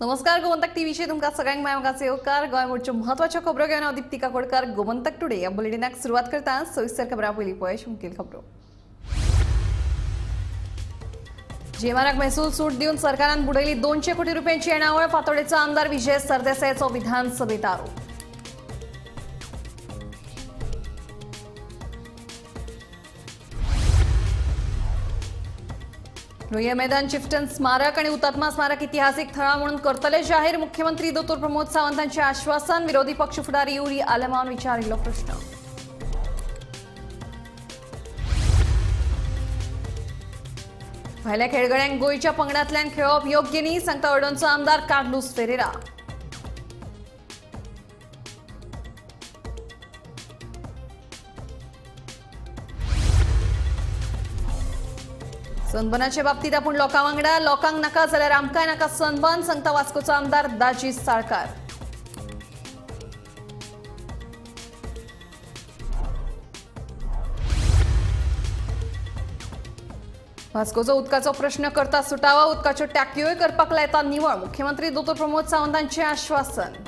नमस्कार, गोमंतक टीव्हीचेर तुमकां सगळ्यांक माय येवकार. गोंय मोडच्यो म्हत्वाच्यो खबरो घेवन हांव दीप्ती काकोडकर. गोमंतक टुडे ह्या बुलेटिनाक सुरवात करता. सविस्तर खबरां पयलीं पळय मुखेल खबरो. जीएमआराक महसूल सूट दिवन सरकारान बुडयली 200 कोटी रुपयांची येणावळ. फातोडेचो आमदार विजय सरदेसायाचो विधानसभेत आरोप. लोहिया मैदान चिफ्टन स्मारक आणि हुतात्मा स्मारक इतिहासिक थळां म्हणून करतले जाहीर. मुख्यमंत्री दोतोर प्रमोद सावंत हांचे आश्वासन. विरोधी पक्ष फुडारी युरी आलेमावन विचारिल्लो प्रश्न. भायल्या खेळगड्यांक गोंयच्या पंगडांतल्यान खेळोवप योग्य न्ही, सांगता अडोणचो आमदार कार्लुस फेरेरा. सनबर्नाचे बाबतीत आपूण लोकां वांगडा, लोकांक नाका जाल्यार आमकांय नाका सनबर्न, सांगता वास्कोचो आमदार दाजी साळकार. वास्कोचो उदकाचो प्रश्न करता सुटावा, उदकाच्यो टाकयोय करपाक लायता निवळ. मुख्यमंत्री दोतोर प्रमोद सावंत हांचें आश्वासन.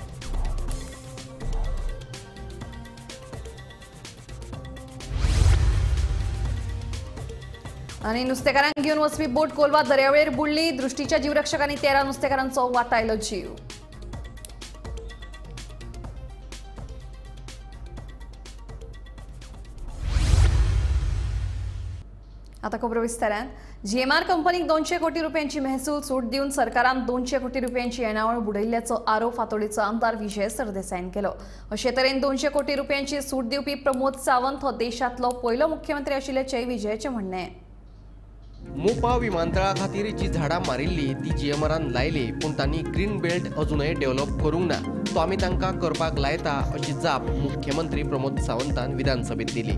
आनी नुस्तेकारांक घेवन वचपी बोट कोलवा दर्यावेळेर बुडली. दृष्टीच्या जीवरक्षकांनी 13 नुस्तेकारांचो वाटायलो जीव. आता खबरो विस्तारान. जीएमआर कंपनीक 200 कोटी रुपयांची महसूल सूट दिवन सरकारान 200 कोटी रुपयांची येणावळ बुडयल्ल्याचो आरोप फातोडेचो आमदार विजय सरदेसायान केलो. अशे तरेन 200 कोटी रुपयांची सूट दिवपी प्रमोद सावंत हो देशांतलो पयलो मुख्यमंत्री आशिल्ल्याचें विजयाचें म्हणणें. मोपा विमानतळा खातीर जी झाडां मारिल्ली ती जीएमआरान लायली, पूण तांणी ग्रीन बेल्ट अजूनय डेव्हलप करूंक ना, तो आमी तांकां करपाक लायता अशी जाप मुख्यमंत्री प्रमोद सावंतान विधानसभेत दिली.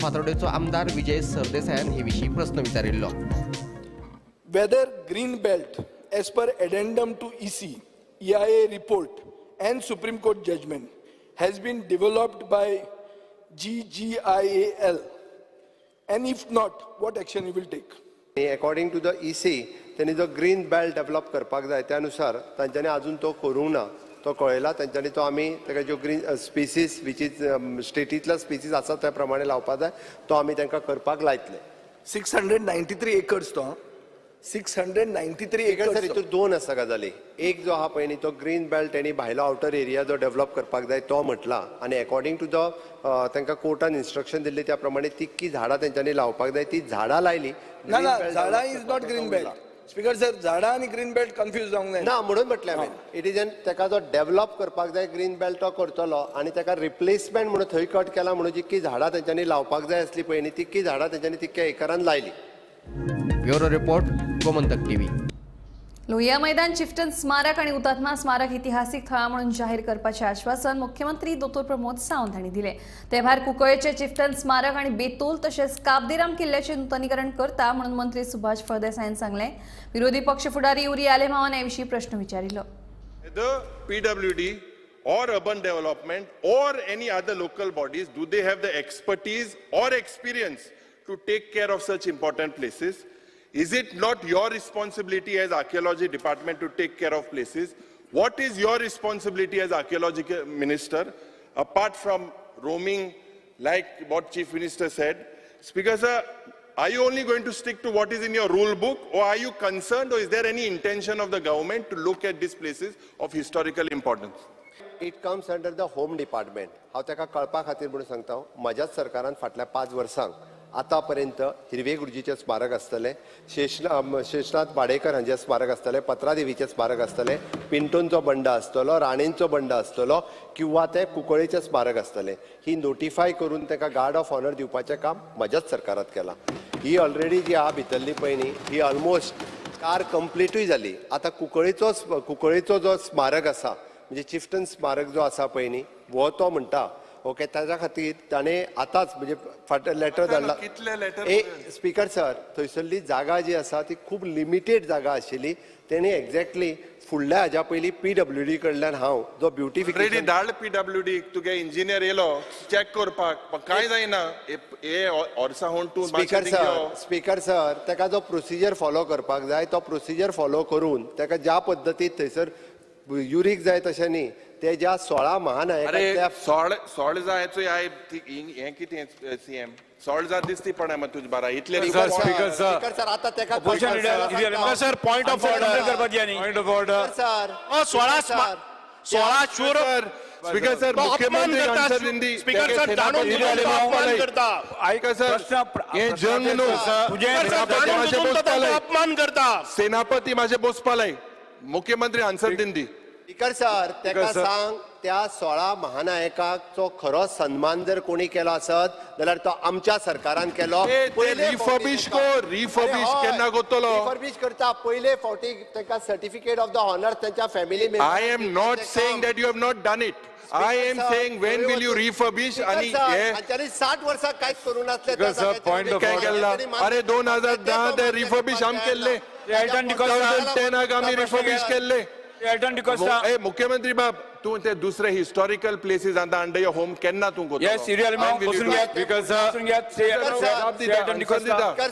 फातोडेचो आमदार विजय सरदेसायान हे विशीं प्रस्न विचारिल्लो. Whether green belt as per addendum to EC, EIA report and Supreme Court judgment has been developed by GGIAL, and if not, what action you will take? According to the EC, त्यांनी जो green belt develop करपाक जाय त्यानुसार तांच्यांनी अजून तो करूंक ना, तो कळयला तांच्यांनी. तो आमी ताका ज्यो ग्रीन स्पेसीस which is स्टेटींतल्या स्पेसीस आसा त्या प्रमाणे लावपाक जाय, तो आमी तांकां करपाक लायतले. 693 एकर्स तो 693 एकर्स. सर हितून दोन आसा गजाली. एक जो आहा पळय न्ही तो ग्रीन बेल्ट तेणी भायलो आउटर एरिया जो डेव्हलप करपाक जाय तो म्हटला, आनी अकॉर्डिंग टू the तांकां कोर्टान इन्स्ट्रक्शन दिल्ली त्या प्रमाणे तितकी झाडां तेंच्यांनी लावपाक जाय, ती झाडां लायली. ना ना, झाडां is not green belt. Speaker sir, झाडां आनी ग्रीन बेल्ट कन्फ्यूज जावंक जायना. ना, म्हणून म्हटलें हांवें it is N ताका जो डेव्हलप करपाक जाय ग्रीन बेल्ट तो करतलो, आनी ताका रिप्लेसमेंट म्हणून थंय कट केला म्हणून जितकी झाडां तेंच्यांनी लावपाक जाय आसली पळय न्ही तितकी झाडां तेंच्यांनी तितक्या एकरान लायली. Bureau report, Gomantak TV. Lohia Maidan chieftain स्मारक आणि हुतात्मा स्मारक इतिहासिक थळां म्हणून जाहीर करपाचें आश्वासन मुख्यमंत्री दोतोर प्रमोद सावंत हांणी दिलें. ते भायर कुंकळेचे चिफ्टन स्मारक आणि बेतूल तशेंच काबदेराम किल्ल्याचें नुतनीकरण करता म्हणून मंत्री सुभाष फळदेसायान सांगलें. विरोधी पक्ष फुडारी युरी आलेमावान हे विशीं प्रश्न विचारिल्लो. The PWD or urban development or any other local bodies, do they have the expertise or experience to take care of such important places? Is it not your responsibility as archaeology department to take care of places? What is your responsibility as archaeology minister, apart from roaming like what Chief Minister said? Speaker sir, are you only going to stick to what is in your rule book, or are you concerned, or is there any intention of the government to look at these places of historical importance? It comes under the home department. हांव ताका कळपा खातीर म्हणून सांगता, म्हज्याच सरकारान फाटल्या 5 वर्सांक आतापर्यंत हिरवे गुरुजीचें स्मारक आसतलें, शेषनाथ वाडेकर हांचें स्मारक आसतलें, पत्रादेवीचें स्मारक आसतलें, पिंटोंचो बंड आसतलो, राणेंचो बंड आसतलो, किंवा ते कुंकळेचें स्मारक आसतलें. ही नोटिफाय करून ताका गार्ड ऑफ ऑनर दिवपाचें काम म्हज्याच सरकारांत केलां. ही ऑलरेडी जी आहा भितरली पळय न्ही ही ऑलमोस्ट कार कंप्लिटूय जाली. आतां कुंकळेचो जो स्मारक आसा म्हणजे चिफ्टन स्मारक जो आसा पळय न्ही हो तो म्हणटा ओके, ताच्या खातीर ताणें आतांच म्हणजे फाट लेटर धाडला. ए स्पीकर सर, थंयसरली जागा जी आसा ती खूब लिमिटेड जागा आशिल्ली. तेणी एक्झॅक्टली फुडल्या हाज्या पयलीं पीडब्ल्यूडी कडल्यान हांव जो ब्युटिफिकेशन धाड पीडब्ल्यूडी तुगे इंजिनियर येयलो चॅक करपाक, कांय जायना. स्पीकर सर, स्पीकर सर, ताका जो प्रोसिजर फॉलो करपाक जाय तो प्रोसिजर फॉलो करून ताका ज्या पद्दतीन थंयसर युरीक जाय तशें न्ही, ते ज्या 16 महानायकांतल्या 16 जायचो हें कितें सीएम 16 जात दिसती पण मग तुझ बारा इतले. स्पीकर सर आता तेका sir point of order point of order sir 16 शूर स्पीकर सर मुख्यमंत्री आन्सर दिंदी. स्पीकर सर जाणून अपमान करता. आयका सर हे जंग न्हू अपमान करता. सेनापती माझे बोसपालय मुख्यमंत्री आन्सर दिंदी. स्पीकर सर तेका सांग त्या 16 महानायकाचो खरो सन्मान जर कोणी केलो आसत जाल्यार तो आमच्या सरकारान केलो. रिफर्बिश कर, रिफर्बिश केन्ना करतलो? रिफर्बिश करता पयले फावटी तांकां सर्टिफिकेट ऑफ the honour तांच्या family. I am not saying that you have not done it. I am saying when will you refurbish. आणि हांच्यानी 60 वर्सां कांयच करूं नासलें. काय केल्ला? अरे 2010 ते रिफर्बिश आमी केल्ले, 2010 आमी रिफर्बिश केल्ले. मुख्यमंत्री बाब तूं ते दुसरे हिस्टॉरिकल प्लेसीस आतां अंडर your home केन्ना तूं करतलो? स्पीकर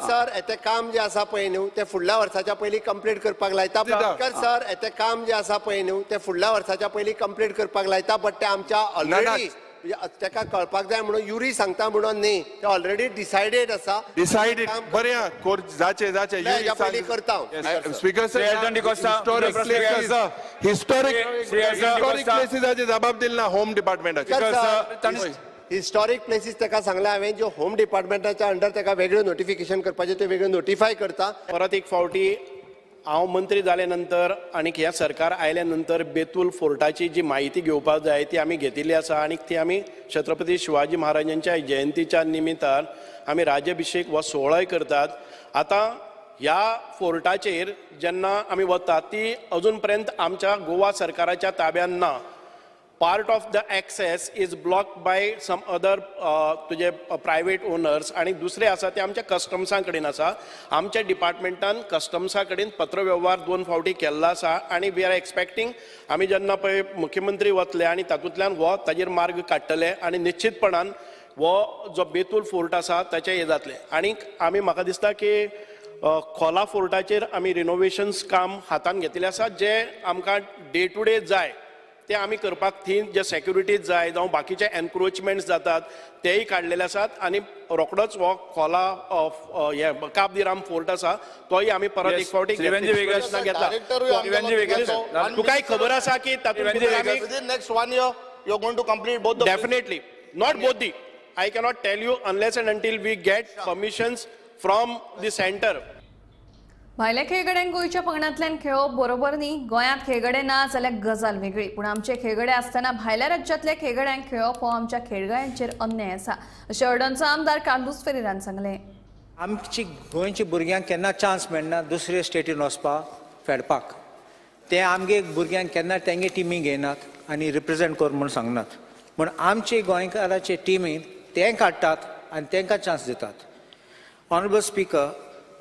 सर हें काम जें आसा पळय न्हू तें फुडल्या वर्साच्या पयलीं कंप्लीट करपाक लायता. स्पीकर सर हें काम जें आसा पळय न्हू तें फुडल्या वर्साच्या पयलीं कंप्लीट करपाक लायता. बट तें आमच्या ऑलरेडी ताका कळपाक जाय म्हणून युरी सांगता म्हणून न्ही, तें ऑलरेडी डिसायडेड आसा. डिसायडेड बरें जाचे जाचे पयलीं करता. स्पीकर सर हिस्टॉरिक प्लेसीसाची जबाब दिली ना होम डिपार्टमेंटाची. हिस्टॉरिक प्लेसीस ताका सांगला हांवें, ज्यो होम डिपार्टमेंटाच्या अंडर ताका वेगळ्यो नोटिफिकेशन करपाचें तें वेगळें नोटिफाय करता. परत एक फावटी हांव मंत्री जाले नंतर आनी हें सरकार आयल्या नंतर बेतूल फोर्टाची जी म्हायती घेवपाक जाय ती आमी घेतिल्ली आसा आनी ती आमी छत्रपती शिवाजी महाराजांच्या जयंतीच्या निमित्तान आमी राज्याभिषेक हो सुवाळोय करतात. आतां ह्या फोर्टाचेर जेन्ना आमी वतात ती अजून पर्यंत आमच्या गोवा सरकाराच्या ताब्यान ना. Part of the access is blocked by some other तुजे प्रायवेट ओनर्स आनी दुसरे आसा ते आमच्या कस्टम्सां कडेन आसा. आमच्या डिपार्टमेंटान कस्टम्सां कडेन पत्रवेव्हार 2 फावटी केल्लो आसा आनी we are expecting आमी जेन्ना पळय मुख्यमंत्री वतले आनी तातूंतल्यान हो ताजेर मार्ग काडटले आनी निश्चितपणान हो जो बेतूल फोर्ट आसा ताचें हें जातलें. आनी आमी म्हाका दिसता की खोला फोर्टाचेर आमी रिनोवेशन्स काम हातान घेतिल्लें आसा, जें आमकां डे टू डे जाय ते आमी करपाक थंय जे सेक्युरिटीज जाय जावं बाकीचे एनक्रोचमेंट्स जातात तेय काडलेले आसात आनी रोखडोच हो खोला हे काब दी राम फोर्ट आसा तोय आमी परत एक फावटी घेतला. तुकाय खबर आसा की तातूंत next 1 year you are going to complete both the definitely not both the I cannot tell you unless and until we get permissions from the centre. भायल्या खेळगड्यांक गोंयच्या पंगडांतल्यान खेळोवप बरोबर न्ही. गोंयांत खेळगडे ना जाल्यार गजाल वेगळी, पूण आमचे खेळगडे आसतना भायल्या राज्यांतल्या खेळगड्यांक खेळोवप हो आमच्या खेळगड्यांचेर अन्याय आसा अशें अर्डनचो आमदार कार्लूस फेरेरान सांगलें. आमची गोंयच्या भुरग्यांक केन्ना चान्स मेळना दुसरे स्टेटीन वचपाक फेडपाक. ते आमगे भुरग्यांक केन्ना तेंगे टिमी घेयनात आनी रिप्रेजेंट कर म्हूण सांगनात. म्हूण आमचे गोंयकाराचे टिमी ते काडटात आनी तांकां चान्स दितात. Honourable speaker,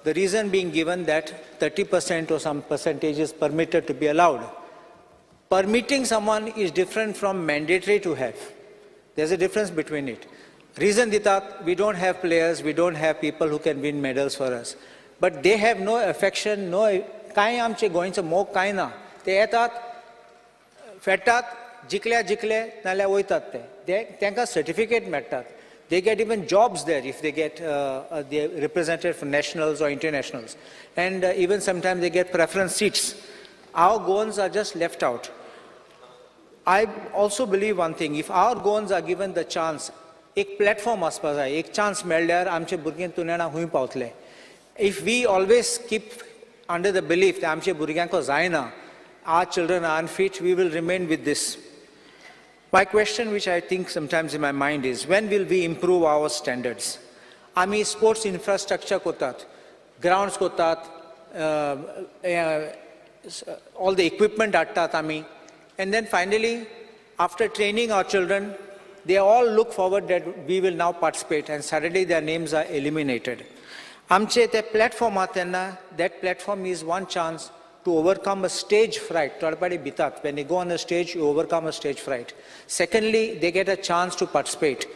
the reason being given that 30% or some percentage is permitted to be allowed. Permitting someone is different from mandatory to have. There's a difference between it. Reason ditat, we don't have players, we don't have people who can win medals for us. But they have no affection, no, काय आमचे गोंयचो मोग काय ना. ते येतात, फेडटात, जिखल्या जिखले नाल्यार वयतात ते. तांकां सर्टिफिकेट मेळटात. They get even jobs there if they get they represented for nationals or internationals. And even sometimes they get preference seats. Our Goans are just left out. I also believe one thing, if our Goans are given the chance, एक platform आसपा जाय, एक chance मेळ्ळ्यार आमचे भुरगे तुनेणा हुंय पावतले. If we always keep under the belief that आमचे भुरग्यांक जायना, our children are unfit, we will remain with this. My question, which I think sometimes in my mind is, when will we improve our standards? आमी sports infrastructure कोतात, grounds कोतात, all the equipment हाडटात आमी, and then finally, after training our children, they all look forward that we will now participate, and suddenly their names are eliminated. आमचे ते platform आहा तेन्ना, that platform is one chance to overcome a stage fright. When you go on a stage, you overcome a stage fright. Secondly, they get a chance to participate.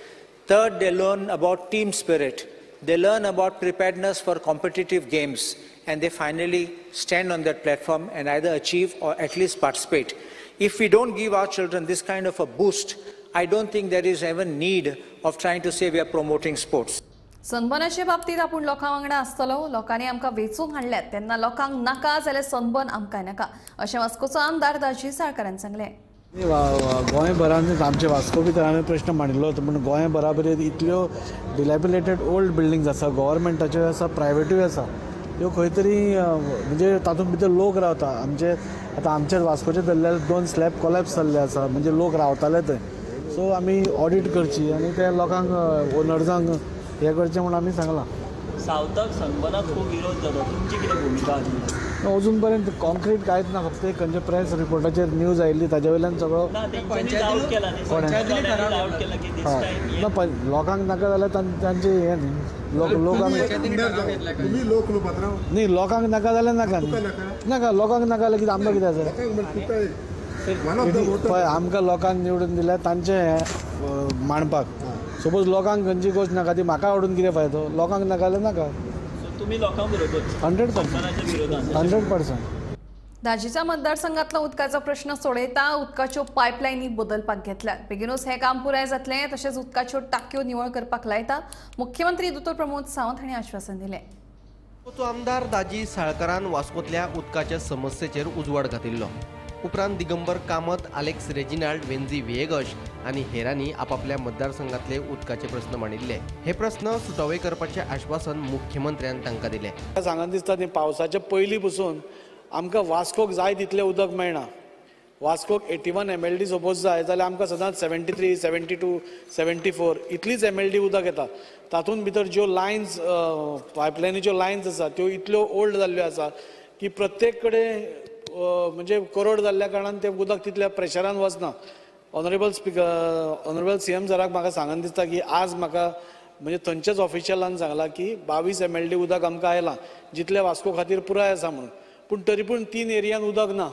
Third, they learn about team spirit. They learn about preparedness for competitive games, and they finally stand on that platform and either achieve or at least participate. If we don't give our children this kind of a boost, I don't think there is even need of trying to say we are promoting sports. सनबर्नाचे बाबतीत आपूण लोकां वांगडा आसतलो. लोकांनी आमकां वेंचून हाडल्यात तेन्ना लोकांक नाका जाल्यार सनबर्न आमकां नाका अशें वास्कोचो आमदार दाजी साळकारान सांगलें. गोंयभरान आमचे वास्को भितर हांवें प्रश्न मांडिल्लो होतो, पूण गोंयभरा भितर इतल्यो डिलेबिलेटेड ओल्ड बिल्डिंग्स आसा, गव्हर्मेंटाच्यो आसा, प्रायवेटूय आसा, त्यो खंय तरी म्हणजे तातूंत भितर लोक रावता. आमचे आतां आमचे वास्कोचे धरल्यार 2 स्लॅब कोलॅप्स जाल्ले आसा, म्हणजे लोक रावताले थंय. सो आमी ऑडीट करची आनी ते लोकांक ओनर्सांक हें करचें म्हूण आमी सांगलां. सावथाक सनबर्नाक खूब विरोध जाता, तुमची कितें भुमिका आसली? अजून पर्यंत कॉन्क्रीट कांयच ना, फक्त एक खंयचे प्रेस रिपोर्टाचेर न्यूज आयिल्ली ताजे वयल्यान सगळो ना. लोकांक नाका जाल्यार तांचे हें न्ही, लोकांक न्ही, लोकांक नाका जाल्यार नाका न्ही, नाका लोकांक नाका जाल्यार कितें आमकां कितें आसा? पळय आमकां लोकांक निवडून दिल्यार तांचें हें मांडपाक. सपोज लोकांक खंयची गोश्ट नाका ती म्हाका हाडून कितें फायदो? लोकांक नाका जाल्यार नाका. 100% 100%. दाजीच्या मतदारसंघातलो उदकाचो प्रश्न सोडयता उदकाच्यो पायपलायनी बदलपाक घेतल्यात. बेगीनूच हें काम पुराय जातलें. तशेंच उदकाच्यो टाकयो निवळ करपाक लायता. मुख्यमंत्री दोतोर प्रमोद सावंत हांणी आश्वासन दिलें. आमदार दाजी साळकारान वास्कोतल्या उदकाच्या समस्येचेर उजवाड घातिल्लो. उपरांत दिगंबर कामत, आलेक्स रेजिनाल्ड, वेन्झी व्हिएगश आनी हेरांनी आपापल्या मतदारसंघातले उदकाचे प्रस्न मांडिल्ले. हे प्रस्न सुटावे करपाचें आश्वासन मुख्यमंत्र्यान तांकां दिलें. सांगन दिसता न्ही, पावसाच्या पयलीं पसून आमकां वास्कोक जाय तितलें उदक मेळना. वास्कोक 81 MLD suppose जाय जाल्यार आमकां सदांच 73, 72, 74 इतलीच MLD उदक येता. तातूंत भितर ज्यो लायन्स पायपलायनीच्यो लायन्स आसा त्यो इतल्यो ओल्ड जाल्ल्यो आसा की प्रत्येक कडेन म्हणजे कोरड जाल्ल्या कारणान तें उदक तितल्या प्रेशरान वचना. ऑनरेबल स्पिकर, ऑनरेबल CM सराक म्हाका सांगन दिसता की आज म्हाका म्हणजे थंयच्याच ऑफिशियलान सांगलां की 22 MLD उदक आमकां आयलां, जितलें वास्को खातीर पुराय आसा म्हणून. पूण तरी पूण 3 एरियान उदक ना.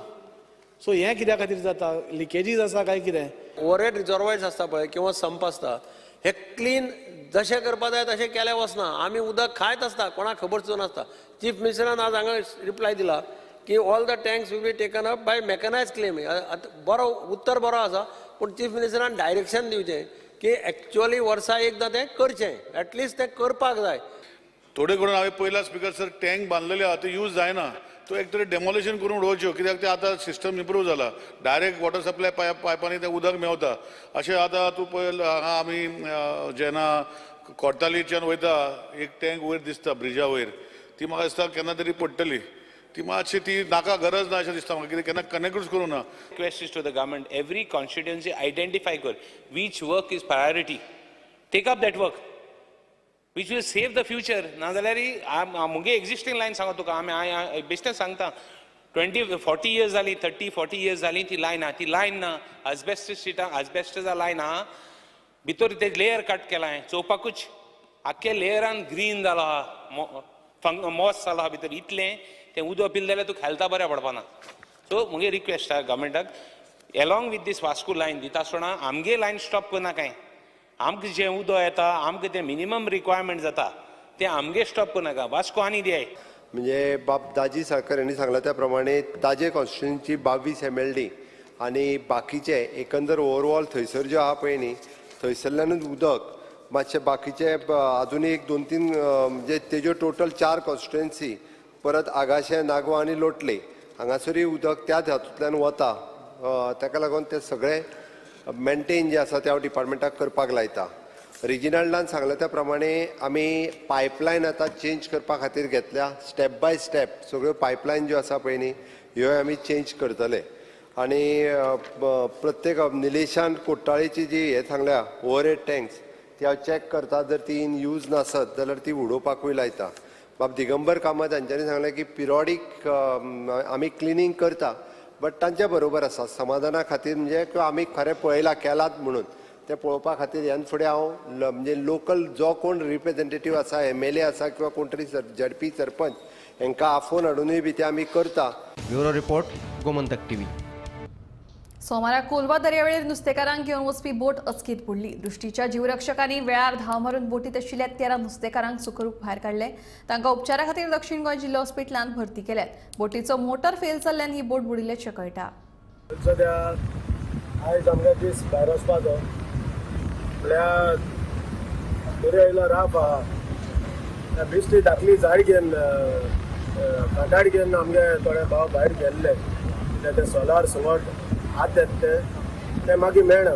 सो हें कित्या खातीर जाता? लिकेजीस आसा काय कितें? ओवरहेड रिजर्वॉयर्स आसता पळय किंवा संप आसता, हे क्लीन जशें करपा जाय तशें केलें वचना. आमी उदक खायत आसता, कोणाक खबर सुद्दां नासता. चीफ मिनिस्टरान आज हांगा रिप्लाय दिला की all the tanks will be taken up by mechanised claim. बरो उत्तर बरो आसा, पूण चीफ मिनिस्टरान डायरेक्शन दिवचें की एक्चुअली वर्सा एकदां तें करचें, एटलिस्ट तें करपाक जाय. थोडे करून हांवें पयला स्पिकर सर, टँक बांदलेले आहा ते यूज जायना, तो एक तरी डेमोलिशन करून उडोवच्यो, कित्याक ते आतां सिस्टम इम्प्रूव जाला, डायरेक्ट वॉटर सप्लाय पायपांनी तें उदक मेवता. अशें आतां तूं पळय हांगा आमी जेन्ना कोर्तालीच्यान वयता एक टँक वयर दिसता ब्रिजा वयर, ती म्हाका दिसता केन्ना तरी पडटली. ती मातशी ती नाका, गरज ना अशें दिसता म्हाका, कित्याक केन्ना कनेक्टूच करूं ना. Request is to the government, every constituency identify कर which work is priority, take up that work which will save the future. नाजाल्यार मुगे एक्झिस्टींग लायन सांगता तुका, आमी बेश्टें सांगता, 20-40 इयर्स जाली, 30-40 इयर्स जाली ती लायन आहा, ती लायन ना, आजबेस्टस शिटां, आजबेस्टसा लायन आहा, भितर ते लेयर कट केलां, चोवपाकूच आख्खे लेयरान ग्रीन जालो आहा, मॉस जालो आहा भितर, इतलें तें उदक पिलें जाल्यार तुका हेल्था बऱ्या पडपाना. सो मुगे रिक्वेस्ट आहा गव्हर्मेंटाक, along with this Vasco line दिता आसतना आमगे लायन स्टॉप करनाकाय. आमकां जें उदक येता आमकां तें मिनिमम रिक्वायरमेंट जाता तें आमगे स्टॉप करनाका, वास्को आनी दियाय. म्हणजे बाब दाजी साळकर यांनी सांगला त्या प्रमाणे ताजे कॉन्स्टिट्युएन्सी 22 MLD आनी बाकीचे एकंदर ओवरऑल थंयसर ज्यो आहा पळय न्ही, थंयसरल्यानूच उदक मातशें बाकीचे अजूनय एक 2-3 म्हणजे तेज्यो टोटल 4 कॉन्स्टिट्युएन्सी, परत आगाशे, नागवा आनी लोटले हांगासरूय उदक त्याच हातूंतल्यान वता. ताका लागून ते सगळे मेंटेन जे आसा ते हांव डिपार्टमेंटाक करपाक लायता. रिजिनाल्डान सांगलें त्या प्रमाणे आमी पायपलायन आतां चेंज करपा खातीर घेतल्या, स्टेप बाय स्टेप सगळ्यो पायपलायन ज्यो आसा पळय न्ही ह्यो आमी चेंज करतले. आनी प्रत्येक निलेशान कोट्टाळेची जी हें सांगल्या ओवरहेड टँक्स ती हांव चॅक करता, जर ती इन यूज नासत जाल्यार ती उडोवपाकूय लायता. बाब दिगंबर कामत हांच्यांनी सांगलें की पिरियोडीक आमी क्लिनींग करता, बट तांच्या बरोबर आसा समाधाना खातीर, म्हणजे किंवा आमी खरें पळयलां केलात म्हणून तें पळोवपा खातीर ह्यान फुडें हांव म्हणजे लोकल जो कोण रिप्रेझेंटेटीव आसा, MLA आसा किंवा कोण तरी झडपी सरपंच हांकां आफोवन हाडुनूय बी तें आमी करता. Bureau report, Gomantak TV. सोमारा कोलवा दर्यावेळेर नुस्तेकारांक घेवन वचपी बोट अचकीत बुडली. दृष्टीच्या जीवरक्षकांनी वेळार धांव मारून बोटीत आशिल्ल्या 13 नुस्तेकारांक सुखरूप भायर काडले. तांकां उपचारा खातीर दक्षिण गोंय जिल्लो हॉस्पिटलांत भरती केल्यात. बोटीचो मोटर फेल जाल्ल्यान ही बोट बुडिल्ल्याचें कळटा. सद्या आयज आमगे दीस भायर वचपाचो म्हळ्यार दर्या येयलो राफ आहा, बेश्टी धाकली झाड घेवन काटाड घेवन आमगे थोडे भाव भायर गेल्ले कित्याक ते सोलार सुंगट हात येता ते मागीर मेळना,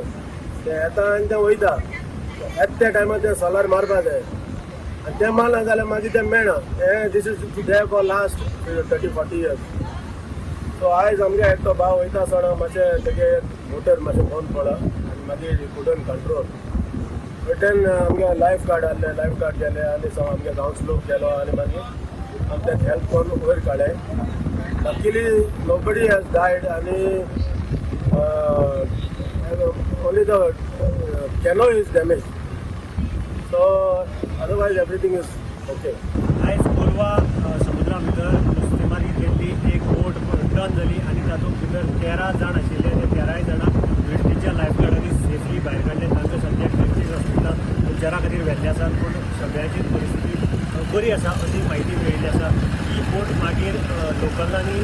ते येता आनी ते वयता येता त्या टायमार ते सोलार मारपा जाय आनी ते मारना जाल्यार मागीर ते मेळना. हे this is there for last 30-40 years. So आयज आमगे एकटो भाव वयता आसतना मातशें तेगे मोटर मातशें बंद पडला आनी मागीर कुडन कंट्रोल. बट then आमगे लायफ गार्ड आहले, लायफ गार्ड गेले आनी आमगे गांवचो लोक गेलो आनी मागीर आमी तेका हेल्प करून वयर काडले. लकीली नोबडी हॅज डायड आनी only the canoe is damage, so otherwise everything is okay. आयज कोलवा समुद्रा भितर नुस्तेमारी केल्ली एक बोट टर्न जाली आनी तातूंत भितर 13 जाण आशिल्ले. ते 13 जाणां मिलिटरीच्या लायफ गार्डांनी सेफली भायर काडले. तांकां सद्याक मिलिटरी हॉस्पिटलांत उपचारा खातीर व्हेल्ले आसात, पूण सगळ्यांची परिस्थिती बरी आसा अशी म्हायती मेळिल्ली आसा. ही बोट मागीर लोकलांनी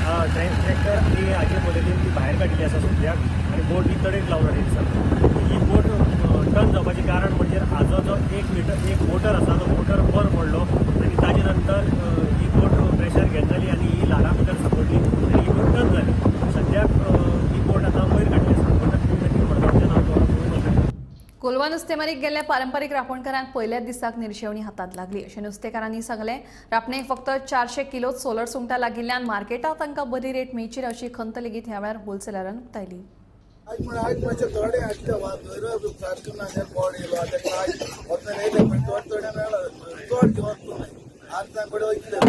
ट्रॅक्टर आनी हाचे मदतीन ती भायर काडिल्ली आसा सद्याक आनी बोट ही तडेक लावन हाडिल्ली आसा. ही बोट टर्न जावपाचें कारण म्हणजे हाजो जो एक मोटर आसा तो मोटर बंद पडलो आनी ताजे नंतर ही बोट प्रेशर घेत जाली आनी ही ल्हारां भितर सांपडली आनी ही बोट टर्न जाली. सद्याक ही बोट आतां वयर काडली आसा. मडगांवचें नांव दवरप. कोलवा नुस्तेमारीक गेल्ल्या पारंपरीक रापणकारांक पयल्याच दिसाक निर्शेवणी हातांत लागली अशें नुस्तेकारांनी सांगलें. रापणेक फक्त 400 किलो सोलर सुंगटां लागिल्ल्यान मार्केटांत तांकां बरी रेट मेळची ना अशी खंत लेगीत ह्या वेळार होलसेलरान उक्तायली. आयज मातशें थोडे आसले सारकें ना, बोड येयलो आतां वचून येयले पण थोडे थोडे मेळ्ळा, चड घेवप न्हय. आज तांकडे वयतले.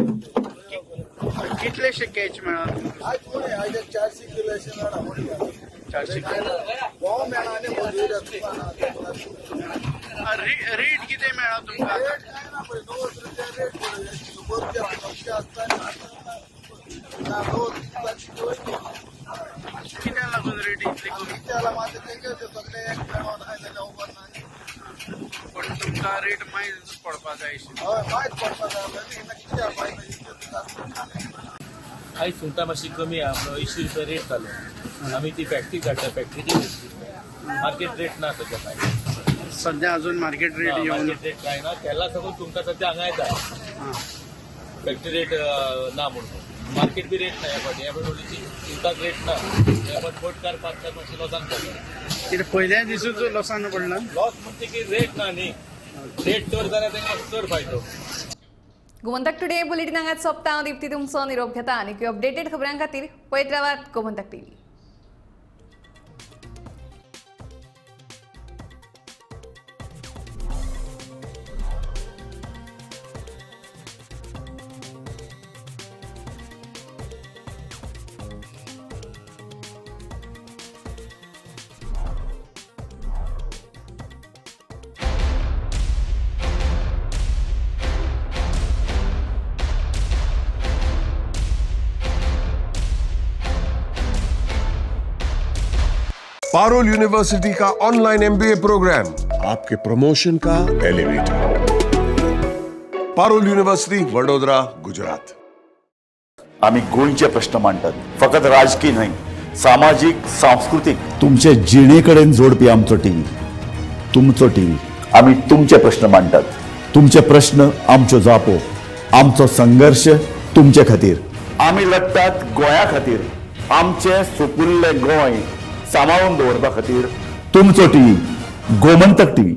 कितलेशे कॅच मेळ्ळा आयज? उणें आयज 400 किलो अशें मेळ्ळा. 400 किलो भोव मेळ्ळा आनी मजूर रेट कितें मेळ्ळा तुमकां? रेट कांय ना पळय, 90 रुपया रेट पळय, 100 रुपया 900 आसता आनी 90 वयतले. कित्याक लागून रेट इतली कमी? कित्याक लागून आतां तेंगे सगळे एक मेळोन आयज जाल्यार उबर ना. पूण तुमकां रेट मायज पडपा जाय आशिल्ली. हय मायज पडपा जाय, कित्याक मायज? आयज सुंगटां मातशी कमी आहा, म्हणून 80 रुपया रेट जालो. आमी ती फॅक्टरी काडटा, फॅक्टरीची मार्केट रेट ना सद्या कांय. सद्या अजून मार्केट रेट येवना. मार्केट रेट कांय ना. केरला साकून तुमकां सद्या हांगा येता फॅक्टरी रेट ना म्हणून. मार्केट बी रेट ना ह्या फावटी, ह्या फावटी सुंगटाक रेट ना. ह्या फावट बोटकार 5-4 मातशें लॉसान पडला. कितें पयल्या दिसूच लॉसान पडला? लॉस म्हणजे की रेट ना न्ही, रेट चड जाल्यार तांकां चड फायदो. गोमंतक टुडे बुलेटिन हांगाच सोंपता. हांव दीप्ती तुमचो निरोप घेता आनी अपडेटेड खबरां खातीर पळयत रावात गोमंतक टीव्ही. पारुल यूनिवर्सिटी का ऑनलाइन एमबीए प्रोग्राम आपके प्रमोशन का एलिवेटर. पारुल यूनिवर्सिटी, वडोदरा, गुजरात. आम्ही गोंयचे प्रश्न मांडतात, फकत राजकीय न्हय, सामाजीक, सांस्कृतिक. तुमचे जिणेकडेन जोडपी आमचो टीव्ही, तुमचो टीव्ही. आम्ही तुमचे प्रश्न मांडतात, तुमचे प्रश्न आमच्यो जापो, आमचो संघर्ष तुमचे खातीर. आम्ही लढतात गोंया खातीर, आमचे सुपुल्ले गोंय सांबाळून दवरपा खातीर. तुमचो टीव्ही, गोमंतक टीव्ही.